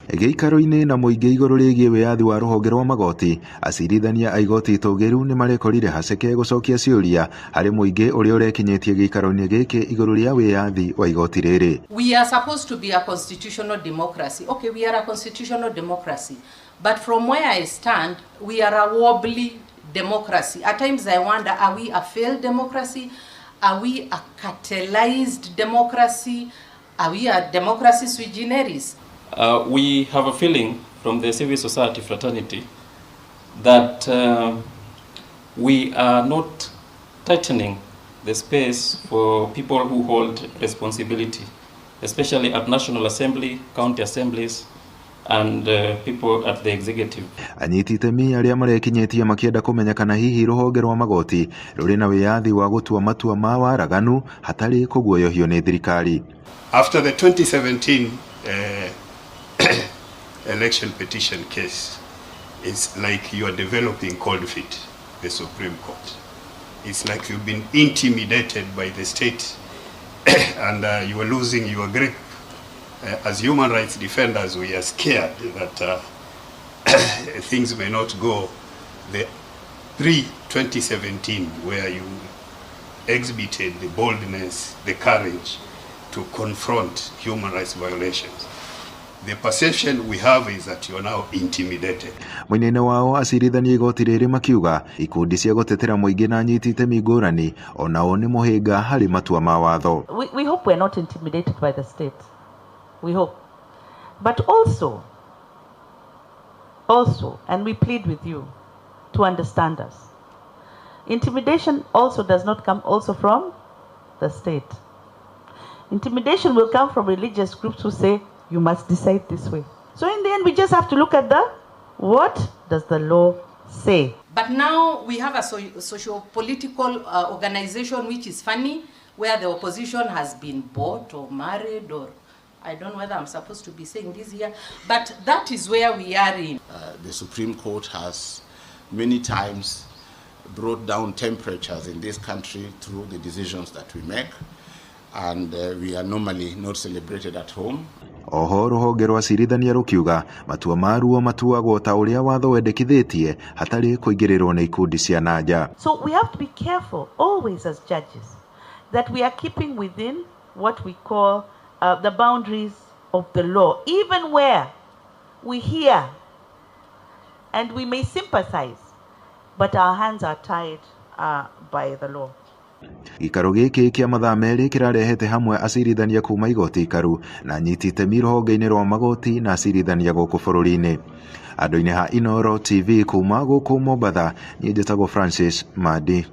Gĩikaro-inĩ na mũingĩ igũrũ rĩgiĩ wĩyathi wa rũhonge rwa magoti, acirithania a igoti itũgĩru nĩmarekorire haceke gũcokia ciũria harĩ mũingĩ ũrĩa ũrekinyĩtie gĩikaro-inĩ gĩkĩ igũrũ rĩa wĩyathi wa igoti rĩrĩ. We are supposed to be a constitutional democracy. Okay, we are a constitutional democracy. But from where I stand, we are a wobbly democracy. At times I wonder, are we a failed democracy? Are we a cartelized democracy? Are we a democracy sui generis? We have a feeling from the civil society fraternity that we are not tightening the space for people who hold responsibility, especially at National Assembly, county assemblies, and people at the executive. Anyiti itemi arĩa marekinyĩtie makĩenda kũmenya kana hihi rũhonge rwa magoti rũrĩ na wĩyathi wa gũtua matua ma waraganu hatarĩ kũguoyohio nĩ thirikari. After the 2017 election petition case, it's like you are developing cold feet, the Supreme Court. It's like you've been intimidated by the state and you are losing your grip. As human rights defenders, we are scared that things may not go the pre-2017, where you exhibited the boldness, the courage to confront human rights violations. The perception we have is that you are now intimidated. Mwena-inĩ wao, acirithania igoti rĩrĩ makiuga ikundi cia gũtetera mũingĩ na anyiti itemi ngũrani onao nĩ mũhĩnga harĩ matua ma watho. We hope we're not intimidated by the state. We hope. But also, and we plead with you to understand us. Intimidation also does not come also from the state. Intimidation will come from religious groups who say, "You must decide this way." So in the end, we just have to look at the, what does the law say? But now we have a socio-political organization which is funny, where the opposition has been bought or married, or I don't know whether I'm supposed to be saying this here, but that is where we are in. The Supreme Court has many times brought down temperatures in this country through the decisions that we make, and we are normally not celebrated at home. Oho rũhonge rwa acirithania rũkiuga matua maruo matuagwo ta ũrĩa watho wendekithĩtie hatarĩ kũingĩrĩrwo nĩ ikundi cia nanja. So we have to be careful always as judges that we are keeping within what we call the boundaries of the law, even where we hear and we may sympathize, but our hands are tied by the law. Gĩikaro gĩkĩ kĩa mathaa 2 kĩrarehete hamwe acirithania kuma igoti ikaru na anyiti itemi rũhonge-inĩ rwa magoti na acirithania gũkũ bũrũri-inĩ. Andũ-inĩ ha Inooro TV kuma gũkũ Mombatha, niĩ njĩtagwo Francis Mandi.